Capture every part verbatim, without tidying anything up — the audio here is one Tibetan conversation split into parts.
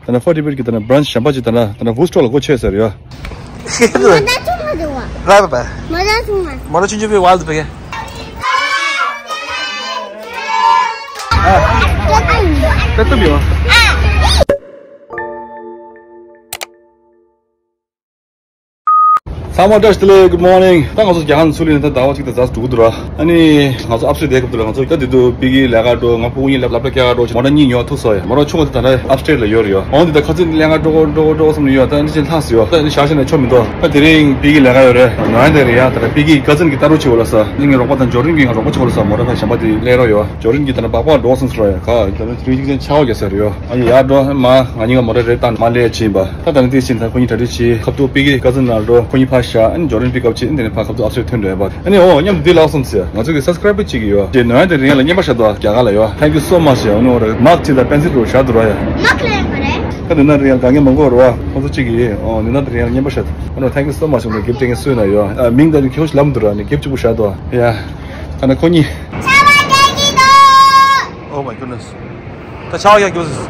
ད་ནི་ཕོར་ཊི་བེཊ་གི་ད་ནི་བྷི་རན་ཆི་གཞན་པ་ཅིག་ད་ནི་ད་ནི་བྷུ་སི་ཊར་ལ་སྒོ་ཕྱེ་ཟེར་ཡོད། མོ་ཊ་ཆུང་མ་འདུག་བ། ར་བ་བ། མོ་ཊ་ཆུང་མ། མོ་ཊ་ཆུང་ཆུང་བའི་ཝལ་དུ་བེ་གེ། ཨ། ད་ཏུ་མི་བ། ཚང་མ་བཀྲ་ཤིས་བདེ་ལེགས། Good morning། ད་ང་ཚོ་རྒྱ་གར་ཚུར་སླེབས་ནས་ད་ཟླ་བ་གཅིག་དང་ཟླ་དྲུག་འདུག་ར། ཨ་ནི་ང་ཚོ་ཨབ་སི་ཊེཊ་བསྡད་སྐབས་དུས་ལ་ང་ཚོ་ད་དེ་དུས་པི་ཀི་ལས་ཀ་འགྲོ། ང་ཕྲུ་གུ་གཉིས་ལབ་ལབ་ལ་སྐྱེལ་ག་འགྲོ། མོ་ཊ་གཉིས་ཉོ་ཐུབ་སོང་ཡ། མོ་ཊ་ཆུང་བ་དེ་ད་ལྟ་ཨབ་སི་ཊེཊ་ལ་ཡོད་རེད་ཡ། འོ་འདི་ད་ཁ་སང་ལས་ཀ་འགྲོ་གོ་འགྲོ་གོ་འགྲོ་གོ་བསམ་ནས་ཡོད། ད་ཨ་ནི་ཅིག་ལྷག་སོང་ཡ། ད་ཨ་ནི་ཞག་ཤས་ནས་ཆོ་མི་འདུག་ད་དེ་རིང་པི་ཀི་ལས་ཀ་ཡོད་རེད། ནོ་ཝེ་ཌ་རེད་ཡ། ད་ལྟ་པི་ཀི་ཀ་ཛིན་གྱི་ལྟ་རོགས་བྱེད་དགོས་ལ་ས། ཨ་ནི་ངའི་རོགས་པ་དང་ཇོ་རིན་གྱིས་ང་རོགས་པ་བྱེད་དགོས་ལ་ས། མོ་ཊ་ཕར་གཞན་པ་དེ་སླེབས་རོགས་ཡོད། ཇོ་རིན་གྱིས་ད་ལྟ་སྦག་སྦག་འགྲོ་སོང་ཟེར་རོགས་ཡ། ག་ད་ལྟ་དེ་རིང་གཅིག་ཅན་ཆར་པ་རྒྱག་ས་རེད་ཡ། ཨ་ནི་ཡར་འགྲོ་མ་ང་གཉིས་ཀ་མོ་ཊ་རེ་བཏང་མར་སླེབས་ཕྱིན་པ། ད་ད་ནི་དེ་ཕྱིན་ད་ཁོ་གཉིས་གྲ་སྒྲིག་བྱེད། ཁ་ཐུག་པི་ཀི་ཀ་ཛིན་ནང་འགྲོ། ཁོ་གཉིས་ཕར་བཞག་ཨ་ནི་ཇོ་རིན་པིག་ཨབ་བྱེད། ཨ་ནི་དེ་ནས་ཕར་ཁ་ཐུག་ཨབ་སི་ཊེཊ་ཐོན་འགྲོ་ཡ་པ། ཨ་ནི་འོ་མཉམ་དུ་འདི་ལབ་སོང་ཟེར། ང་ཚོ་གི་སབ་སི་ཀ་རའེ་བར་གཅིག་ཡོད། དེ་ནོ་ཝེ་ཌ་རེད་ཡ་ལ་རྔན་པ་བཞག་འདུག་རྒྱ་གར་ལ་ཡོད། Thank you so much ཡ། འོ་ནི་འོ་རེད། མག་ཅིག་དང་པེན་སིལ་རུ་བཞག་འདུག་ར་ཡ། མག་ལ་ཡོད་པ་རེད། ད་ནི་ན་རེད་ཡ་དཀའ་ངལ་མང་པོ་རེད་བ། ཁོང་ཚོ་གཅིག་གིས་ཨོ་ནི་ན་དེ་རེད་ཡ་ལ་རྔན་པ་བཞག་འདུག་འོ་ནི་Thank you so much འོ་ནི་གིབ་སྤྲད་མཁན་སུ་ཡིན་ན་ཡོད། ཨ་མིང་ད་ནི་ཁྱོད་ལབ་འདུག་ར། ནི་གིབ་གཅིག་པུ་བཞག་འདུག་ཡ། ད་ནི་ཁོ་གཉིས། Oh my goodness། ད་ཆར་པ་རྒྱག་དགོས་ཟེར།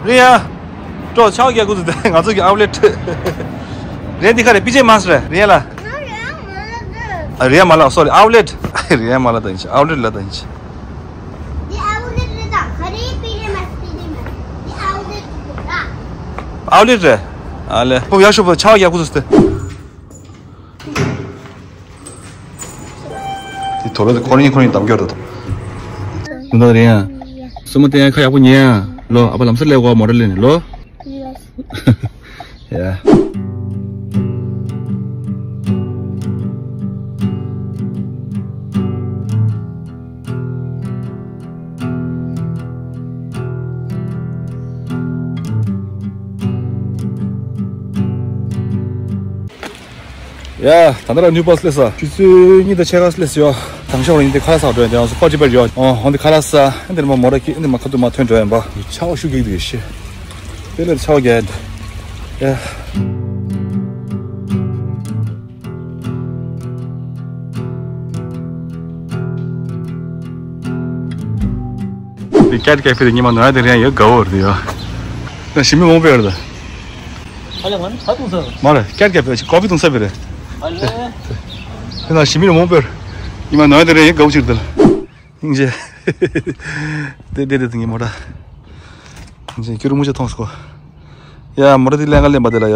རེད་ཡ། ཀྲོ་ཆར་པ་རྒྱག་དགོས་ཟེར། ད་ང་ཚོ་གི་ཨའུ་ལེཊ། རེད་འདི་ག་རེད། པི་ཇེ་མཱརཊ་རེད། རེད་ཡ་ལ། ཨ་རེད་ཡ་མ་ལ། སོ་རི། ཨའུ་ལེཊ། རེད་ཡ་མ་ལ་ད་ཡིན་ཆ། ཨའུ་ལེཊ་ལ་ད་ཡིན་ཆ། འདི་ཨའུ་ལེཊ་རེད་ད། ག་རེ་པི་ཇེ་མཱརཊ། པི་ཇེ་མཱརཊ། འདི་ཨའུ་ལེཊ་རེད་ད། ཨའུ་ལེཊ་རེད། ཨ་ལེ། ཁོ་ཡག་ཤོས་པོ་ཆར་པ་རྒྱག་དགོས་ཟེར་ཏེ། དེ་དོ་རོ་དེ་ཁོ་རང་ཁོ་རང་གདམ་སྐྱོར་དུ། ནུ་ད་རེད་ཡ། སོ་མ་བསྟན་ཡ་ཁ་ཡག་པོ་ཉན་ཡ། ལོ་ཨ་ཕ་ལམ་སེང་སླེབས་གོ་མོ་ཊ་སླེབས་ནས་ལོ། ཡ། ཡ། ད་ལྟ་ར་ནིའུ་བྷ་སི་སླེབས་ས། ཆུ་ཚོད་གཉིས་དང་ཕྱེད་ཀ་སླེབས་སོང་ཡ། དང་ཤོག་རིང་དེ་ཁ་ལག་ཟ་འགྲོ་ཡ། དེ་ཡང་སུ་པར་ཅི་པར་ཡོད། ཨོ་འོ་འདི་ཁ་ལག་ཟ། འདིར་མ་མོ་ར་ཁྱི་འདིར་མ་ཁ་ཐུག་མ་ཐོན་འགྲོ་ཡ་ཡིན་པ། ཆར་པ་ཤུགས་ཀྱིས་འདུག་ཤི། དེ་ལས་ཆར་པ་རྒྱག་ཡ། དེ་ཀེ་ཊི་ཀེ་ཕེ་དེ་ཉི་མ་ནོར་ཡ་དེ་རེད་ཡ། དགའ་བོ་རེད་ཡ། ད་ཞི་མི་མང་པོ་ཡོད་རེད་ད། ཨ་ལེ་ང་ནི་ད་བཏུང་ས་རེད། མ་རེད། ཀེཊ་ཀེ་ཕེ་ཅིག་ཀོ་ཕི་བཏུང་ས་བེ་རེད། ཨ་ལེ། དེ་ན་ཞི་མི་རེ་མོ་བེར། ཉི་མ་ནོ་དེ་རེད་ཡིན་དགའ་བོ་ཅིག་དེ་ལ། སྙིང་རྗེ། དེ་དེ་དེ་དེ་ངའི་མོ་ཊ། སྙིང་རྗེ་ཁྱོད་རུ་མུ་ཆ་མཐོང་སོ། ཡ་མོ་ཊ་དེ་ལེན་ག་ལེན་པ་དེ་ལ་ཡ།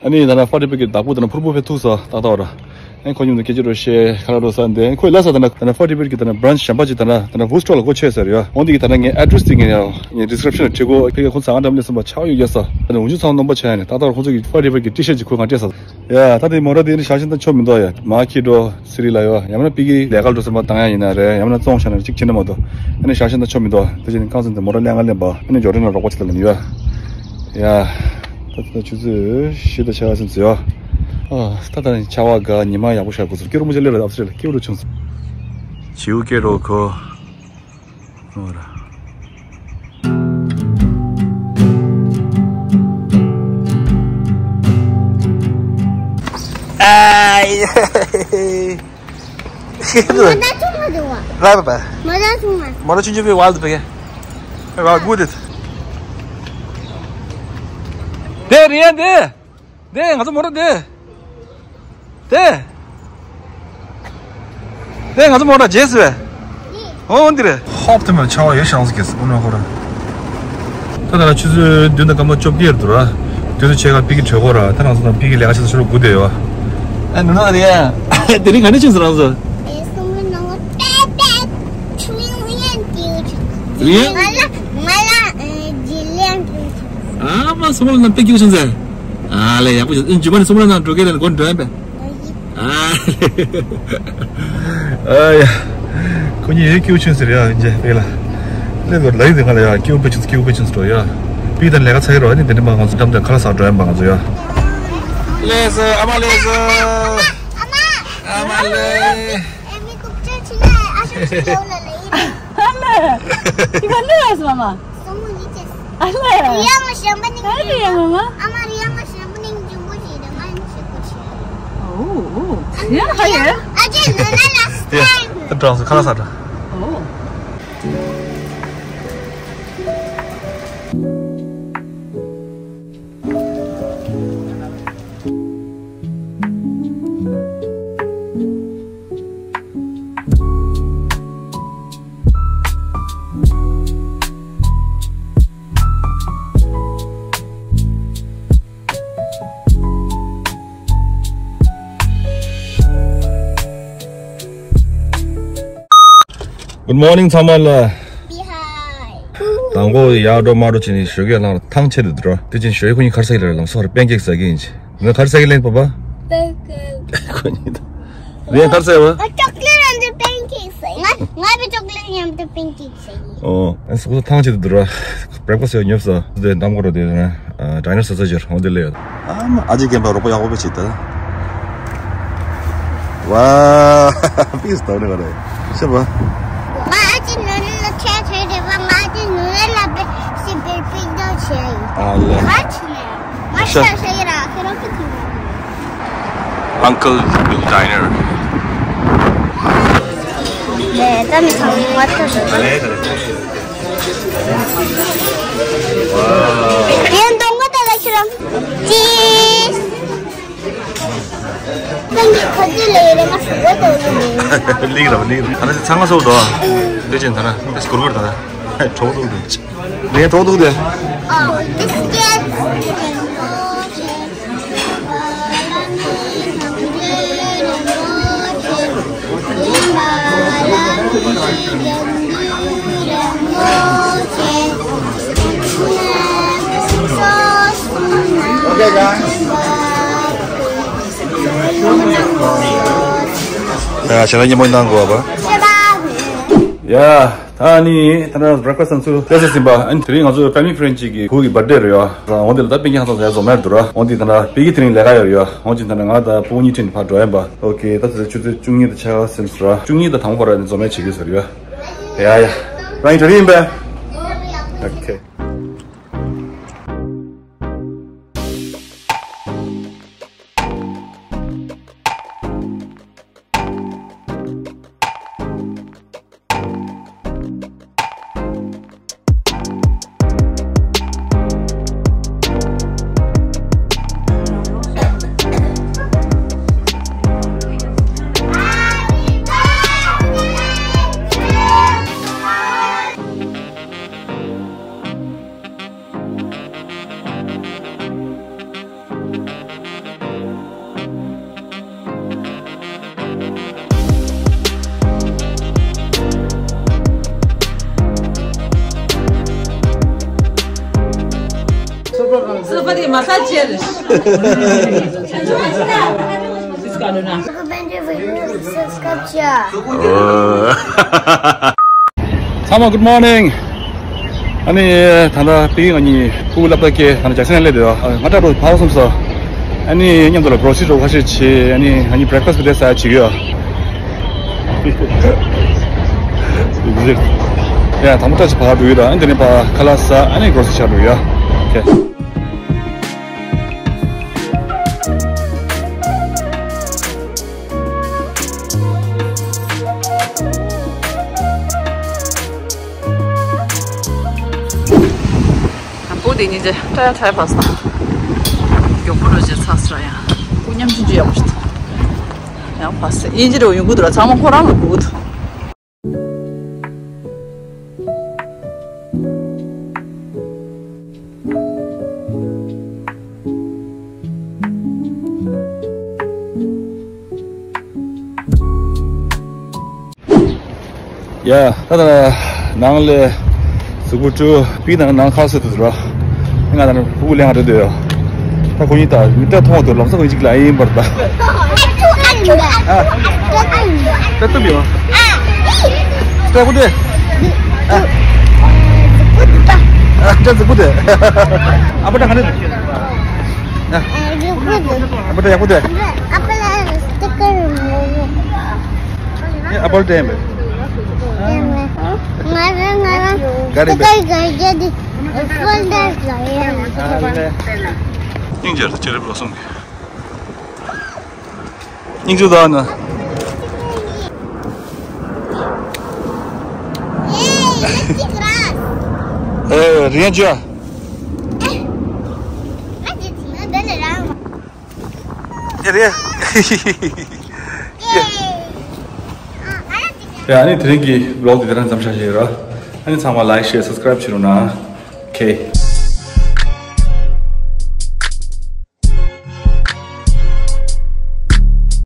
ཨ་ནི་ད་ན་ཕོར་ཊི་བེཊ་གི་བདག་པོ་དེ་ན་ཕུར་བུ་ཕེ་ཐུག་ས་ཏག་ཏག་ར། ཨེ་ཁོ་མཉམ་དུ་སྐད་ཆ་རོ་བཤད་ཁ་ལག་རོ་ཟ་འདི་ཁོས་ལ་ས་ད་ན་ད་ན་ཕོར་ཊི་བེཊ་གི་ད་ན་བྷི་རན་ཆི་གཞན་པ་ཅིག་ད་ན་ད་ན་བྷུ་སི་ཊར་ལ་སྒོ་ཕྱེ་ཟེར་ཡོད། འོན་ཏེ་གི་ད་ན་ངའི་ཨེ་ཌི་རེ་སི་དེ་ངས་ཡང་ངས་ཌི་སི་ཀི་རིབ་ཤན་ལ་བྲིས་གོ། ཕ་གི་ཁོ་ཚང་འགྲམ་ལས་སོང་པ་ཆགས་ཡོད་རྒྱ་ས། ད་ནི་འུ་ཆུ་ཚང་སྣོམ་པ་ཆགས་ཡ་ནས་ཏག་ཏག་ཁོ་ཚོ་གི་ཕོར་ཊི་བེཊ་གི་ཊི་ཤར་ཊི་ཅིག་ཁོས་ང་སྤྲད་ས། ཡ་ད་དེ་མོ་ཊ་དེ་ནི་ཞག་ཤིན་ཏུ་ཆོ་མི་འདུག་ཡ། མ་ཁྱི་འགྲོ་སི་རི་ལ་ཡོད། ཡང་ན་པི་གི་ལས་ཀ་འགྲོ་ཟེར་མ་བཏང་ཡ་ཡིན་ན་རེད། ཡང་ན་བཙོང་བཞག་ན་གཅིག་ཁྱེར་ན་མ་གཏོགས། ཨ་ནི་ཞག་ཤིན་ཏུ་ཆོ་མི་འདུག་དེ་བཞིན་རྐང་ཚང་དེ་མོ་ཊ་ལེན་ག་ལེན་པ། ཨ་ནི་ཇོ་རིན་ལ་རོགས་པ་བྱེད་ད་ལེན་ཡོད། ཡ། ད་ད་ཆུ་ཚོད་བཞི་དང་ཕྱེད་ཀ་ཙམ་ཟིན་ཡོད། ཨ་ད་ད་ནི་ཆར་པ་དགའ། ཉི་མ་ཡག་པོ་ཤར་དགོས་ཚུལ། སྐྱུ་རུ་མུ་ཆ་སླེབས་ར། ཨབ་སི་ཊེཊ་ལ་སྐྱུ་རུ་ཆུང་ས། བྱིའུ་སྐད་རོ་ཁོ། ཨོ་ར། ཨའི། མོ་ཊ་ཆུང་མ་འདུག་བ། ར་བ་བ། མོ་ཊ་ཆུང་མ། མོ་ཊ་ཆུང་ཆུང་བའི་ཝལ་དུ་བེ་གེ། ར་གུ་དེ། དེ་རེད་དེ། དེ་ང་ཚོ་མོ་ཊ་དེ། དེ། དེ་ང་ཚོ་མོ་ཊ་རྗེས་སུ་བས། ཨོ་འདི་རེད། ཧོབ་ཏེ་མ་ཆར་པ་ཡོད་ཤང་ཟིག་གེ་ཨོ་ན་ཧོ་ར། ད་ད་ལ་ཆུ་ཚོད་བདུན་དང་སྐར་མ་བཅོ་བརྒྱད་འདུག་ར། དུས་ཚོད་ཕྱེད་ཀ་པི་གི་གྲོད་ཁོག་ར། ད་རང་ཚོ་དང་པི་གི་ལས་ཀ་བྱེད་ས་ཕྱི་ལོགས་སྒུག་བསྡད་ཡོད། ཨ་ནུ་ན་རེད་ཡ། དེ་རིང་ག་འདྲ་ཕྱིན་སོང་རང་ཚོ། རེད། ང་ལ་ང་ལ་ཇི་ལེན་ཨ་མ་སོང་ལ་ན་པེ་ཀི་ཤིན་ཟེར། ཨ་ལེ་ཡག་པོ་ཞིག་ཨིན་ཇུ་མ་ནི་སོང་ལ་ན་འགྲོ་གི་རེད་ལ་གོ་འགྲོ་ཡིན་པས། ཨ་ལེ། ཨ་ཡ། ཁོ་གཉིས་ཡོད་ཀྱི་ཆུན་ཟེར་ཡ་ཡིན་ཅེ་པེ་ལ། ལེ་གོ་ལ་ཡི་ང་ལ་ཡ་ཀྱི་པེ་ཆུན་ཀྱི་པེ་ཆུན་སོ་ཡ། པི་དང་ལས་ཀ་ཚ་གི་རོ་ནི་དེ་འདྲ་མ་ང་ཚོ་འགྲམ་དུ་ཁ་ལག་ཟ་འགྲོ་ཡིན་པ་ང་ཚོ་ཡ། ལེ་ཟེར་ཨ་མ་ལེ་ཟེར། ཨ་མ་ལེ། ཨ་མ་ལེ། ཨེ་མི་ཀུབ་ཅེ་ཆི་ན་ཨ་ཤ་ཆི་ཡོ་ལ་ལ་ཡིན། ཨ་ལེ། ཁྱི་པ་ལེ་ཨ་སི་མ་མ། སོང་མོ་ནི་ཅེས། ཨ་ལེ། རི་ཡ་མ་ཞན་པ་ནི། ཨ་རི་ཡ་མ་མ། ཨ་མ་རི་ཡ་མ་ཞན་པ་ནི་འཇུ་པོ་ཞིག་རེད་མ་ནི་ཞིག་པོ་ཞིག་རེད། ཨོ། ཡ་ཧ་ཡ། ཨ་ཅེ་ནོ་ན་ལ་སི་ཊེམ། ཡ། ད་གྲོང་སུ་ཁ་ལག་ཟ་འདྲ། ཨོ། Good morning ཚང་མ་ལ། བི་ཧའི། དང་པོ་ཡར་འགྲོ་མར་འགྲོ་བྱས་ནས་ཞོགས་ཀས་ལངས་ཐང་ཆད་དུ་འགྲོ། དེ་ཕྱིན་ཞོགས་ཀས་ཁོ་གཉིས་ག་རེ་ཟ་གི་ལབ་ར། ལམ་སང་ར་པན་ཀེག་ཟ་གི་ཡིན་ཅི། ངས་ག་རེ་ཟ་གི་ལབ་ཡིན་པ་པ། པན་ཀེག་ཁོ་གཉིས་ད། ངས་ག་རེ་ཟ་བ། ཨ། ཅོག་ལེ་ཊི་མཉམ་དུ་པན་ཀེག་ཟ་ཡིན། ང་ང་བི་ཅོག་ལེ་ཊི་མཉམ་དུ་པན་ཀེག་ཟ་ཡིན། ཨོ། ཨ་སོ་སོ་ཐང་ཆད་དུ་འགྲོ་ར། བྷི་རེག་ཕ་སི་ཡོད་ཉོབ་ས་དེ་འདམ་གོ་ར་དེ་ན། ཨ། ཌི་ནར་ཟ་ས་ཅིག་འོ་དེ་ལས་ཡོད། ཨ་མ་ཨ་ཅེ་རྒན་པ་རོགས་པ་ཡག་པོ་བྱེད་ད། ཝ། པིས་ཏོ་ནི་ག་རེ། ཤེས་པ། ང་ཨ་ཅེ་ནུ་རེ་ལ་ཆེ་ཆེ་རེད་པ། ང་ཨ་ཅེ་ནུ་རེ་ལ་པེ་སི་པེ་པི་ཏོ་ཆེ་ཡིན། ཨ་ལེ། ཁ་ཆེ་ནས། ང་ཤ་ཤ་ཡི་ར་ཁེ་རོ་ཀི་ཐུ། Uncle Bill Diner. ལས་ད་མི་ཚང་མ་ཐུ་ཞིག་ཡིན་འདུག་ང་ད་ལ་ཁྱེད་རང་ཅི། ཁྱེད་ཀྱི་ཁ་ཅི་ལས་རེད། ང་ཞུ་བ་དོ་ནི་ལིག་ར་ལིག་ར། ཨ་ནི་ཚང་མ་སོགས་དོ། དེ་ཅན་ད་ན་དེ་སྐོར་བར་ད་ན་གྲོགས་འདུག་དེ་ཅི། ངས་གྲོགས་འདུག་དེ། ཨ། ཨོ། བི་སི་ཀེ་ཊི། ཡ། ཞལ་ལག་མཉེས་པོ་གནང་དགོས་པ། ཡ། ད་ནི་ད་ནི་བྷི་རེག་ཕ་སི་ཚང་ཚུ་ལས་ས་ཟིན་པ། ཨ་ནི་དེ་རིང་ང་ཚོ་ཕེ་མི་ལི་ཕེ་རེན་ཌི་ཅིག་གི་བུ་གི་བར་ཐི་ཌེ་རེད་ཡ། འོ་འདི་ལ་ད་པིག་ཉིག་ཧང་སང་ཟ་ཡ་འཛོམས་མེད་འདུག་ར། འོ་འདི་ད་ནི་པིག་གི་དེ་རིང་ལས་ཀ་ཡོད་རེད་ཡ། འོ་འདི་ད་ནི་ང་ད་སྤུ་གུ་གཉིས་ཁྲིད་ནས་ཕར་འགྲོ་ཡ་ཡིན་པ། ཨོ་ཁེ། ད་ཚེ་ཆུ་ཚོད་བཅུ་གཉིས་དང་ཕྱེད་ཀ་ཟིན་སོང་ར། བཅུ་གཉིས་དང་དང་པོ་བར་ནས་འཛོམས་མེད་བྱེད་ཀྱི་ཟེར་ཡ། ཡ་ཡ། རང་ཡིན་གྲ་རེ་ཡིན་པས། ཨོ་ཁེ། སོ་པ་དེ་མ་ས་ཅེར། སི་ཀ་ནུ་ན། ཚང་མ་good morning། ཨ་ནི་ད་ལྟ་པིག་ང་གཉིས་སྤུ་གུ་སློབ་གྲྭ་སྐྱེལ་ད་ནི་ཇེག་སན་ལ་སླེབས་འདུག་ང་སྐྲ་གྲོགས་ཕར་སོང་སོང་། ཨ་ནི་མཉམ་དུ་ལ་གྲོ་སི་གྲོ་ཁ་ཤས་བྱེད། ཨ་ནི་ང་གཉིས་བྷི་རེག་ཕ་སི་དེ་ཟ་བྱེད་ཀྱི་ཡོད། ཡ། དང་པོ་བཀྲ་ཤིས་ཕར་འགྲོ་ཡོད་ད། ཨ་ནི་དེ་ནས་ཕར་ཁ་ལག་ཟ། ཨ་ནི་གྲོ་སི་ཆགས་འགྲོ་ཡ། ཨོ་ཁེ། དང་པོ་དེ་ཉིན་ཅེ་ཏྲ་ཡ་ཏྲ་ཡ་ཕ་སི་ཏ། མགྱོགས་པོ་རུ་ཅེ་ཚ་སི་ར་ཡ། སྐུ་མཉམ་ཆུང་ཆུང་ཡག་པོ་ཞིག་ཡང་ཕ་སི་ཏ་ཨིན་ཇི་རུ་ཡོང་གི་འདུག་ར། ཚང་མ་ཁོ་རང་ལ་སྒུག་འདུག་ཡ། ད་ད་ནང་ལས་གཟུགས་པོ་བཀྲུ། པིག་དང་ནང་ཁ་སོ་དུ་ར། ང་ད་ནི་ཕྲུ་གུ་ལེན་རེད་འདོད་ཡོད། ད་ཁོ་གཉིས་ད་མི་ད་མཐོང་དུ་ལམ་སང་ཁོ་གཅིག་ལ་ཨེ་ཡིན་པར་ད། ཨ། ད་ཏུ་ཡོད། ད་ཁོ་དེ། ཨ། ད་གཟུགས་པོ་དེ། ཨ་པ་ད་ག་ནས། ཨ་པ་ད་ཡག་པོ་དེ། ཨ་པ་ལ་སི་ཊི་ཀར་མོ། ཨ་པལ་ལྡན་པས། ང་རང་ང་རང་ག་རེ་སི་ཊི་ཀར་ག་རེ་བརྒྱབ་དེ་ཕོལ་ཌར་ལ་ཡོད། ཨ་ལེ། སྙིང་རྗེ་ལ་ཅི་རེད་ལོ་སོང་གི། སྙིང་རྗེ་དང་ན། ཨེ་རིན་ཅོ། ཨེ་རེད། ཡ། ཨ་ནི་དེ་རིང་གི་བི་ལོག་དེ་དེ་རང་མཚམས་བཞག་བཞག་ཡོད་ར། ཨ་ནི་ཚང་མ་ལའིག་ཤེར་སབ་སི་ཀ་རའིབ་བྱེད་རོགས་གནང་། ཨོ་ཁེ།